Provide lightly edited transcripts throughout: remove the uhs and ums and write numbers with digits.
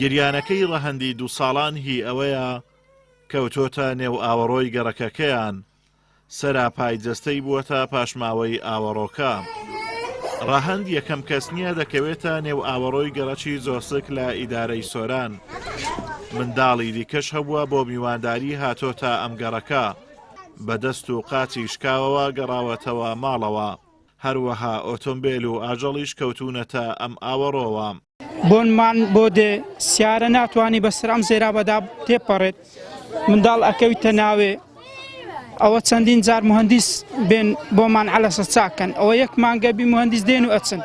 گریانەکەی ڕەهەندی دووساڵان هی ئەوەیە کەوتۆتە نێو ئاوەڕۆی گەڕەکەکەیان، سەراپای جەستەی بووەتە پاشماوەی ئاوەڕۆکە. ڕەهەند یەکەم کەس نییە دەکەوێتە نێو ئاوەڕۆی گەڕەکی زۆسک لە ئیدارەی سۆران. منداڵی دیکەش هەبووە بۆ میوانداری هاتۆتە ئەم گەڕەکە. بە دەست و قاچی شکاوەوە گەڕاوەتەوە ماڵەوە. هەروەها ئۆتۆمبێل و ئاژەڵیش کەوتوونەتە ئەم ئاوەڕۆوە. بۆنمان بۆ دێ سیارە ناتوانی بەسەر ئەم زێرابەدا تێپەڕێت منداڵ ئەکەویتە ناوێ ئەوە چەندین جار مهندیس بێن بۆمان عەلەسە چاکەن ئەوە یەک مانگە بی مهندیس دێن و ئەچن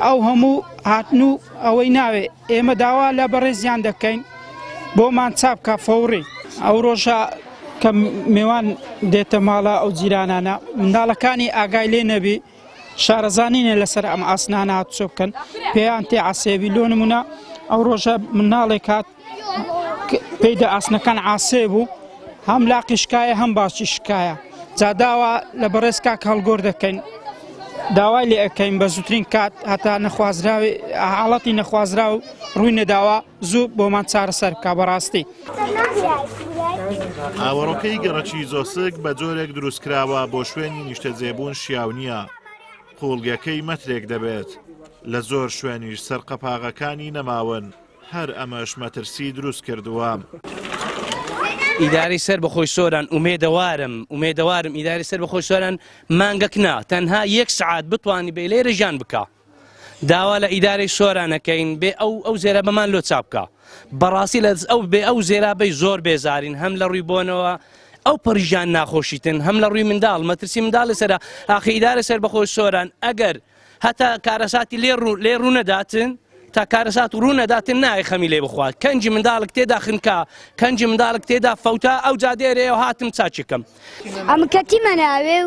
ئەو هەموو هاتن و ئەوەی ناوێ ئێمە داوا لە بەڕێزیان دەکەین بۆمان چاپکە فەوڕی ئەو ڕۆژە کە مێوان دێتە ماڵە ئەو جیرانانە منداڵەکانی ئاگای لێ نەبی شارەزا نینە لەسەر ئەم ئاسنانە هاتوچۆ بکەن پێیان تێ عسێبی لۆ نمونە ئەو ڕۆژە مناڵێک هات پێیدا ئاسنەکان عاسێ بوو هەم لاقی شکایە هەم باچی شکایە جا داوا لە بەڕێز کاک هەڵگۆر دەکەین داوای لێ ئەەکەین بە زووترین کات هەتا نەخوازراوی حاڵەتی نەخوازراو ڕووی نەداوە زوو بۆمان چارەسەر بکە بەڕاستی. ئاوەڕۆکەی گەڕەکی زۆسک بە جۆرێک دروستکراوە بۆ شوێنی نیشتەجێبوون شیاو نییە، قووڵییەکەی مەترێک دەبێت، لە زۆر شوێنیش سەر قەپاغەکانی نەماون، هەر ئەمەش مەترسی دروستکردووە. ئیدارەی سەر بەخۆی سۆران ئومێدەوارم ئومێدەوارم ئیدارەی سەر بەخۆی سۆران مانگەک نا تەنها یەک سەعات بتوانی بێ لێرە ژیان بکا. داوا لە ئیدارەی سۆران ئەکەین بێ ئەو ئەو زێرابەمان لۆ چاپ بکا بەڕاستی لە ئەو بێ ئەو زێرابەی زۆر بێزارین هەم لە ڕووی بۆنەوە ئەو پەڕیژان ناخۆشیتن هەم لە ڕووی منداڵ مەترسی منداڵی سەرە ئاخی ئیدارە سەر بەخۆی سۆران ئەگەر هەتا کارەساتی لێ ڕوو لێ ڕوو نەداتن تا کارەسات ڕوو نەداتن نایە خەمی لێ بخوات کەنجی منداڵک تێدا خنکا کەنجی منداڵک تێدا فەوتا ئەو جادێرەیە هاتم چاچکەم ئەم کەتیمە ناوێ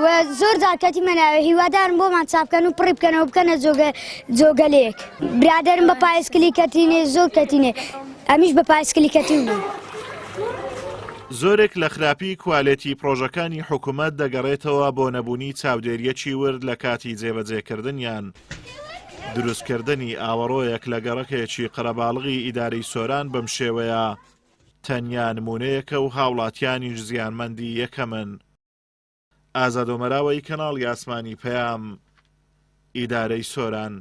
و زۆر جار کەتیمە ناوێ هیوادارم بۆمان چاپکەن و پڕی بکەنەوە بکەنە جۆگە جۆگەلێک برادرم بە پایسکلی کەتینێ زۆر کەتینێ ئەمیش بە پایسکلی کەتی بوو. زۆرێک لە خراپی کوالێتی پڕۆژەکانی حکومەت دەگەڕێتەوە بۆ نەبوونی چاودێرییەکی ورد لە کاتی جێبەجێکردنیان. دروستکردنی ئاوەڕۆیەک لە گەڕەکێکی قەرەباڵغی ئیدارەی سۆران بەم شێوەیە تەنیا نموونەیەکە و هاوڵاتیانیش زیانمەندی یەکەمن. ئازاد ئۆمەراوەی کەناڵی ئاسمانی پەیام، ئیدارەی سۆران.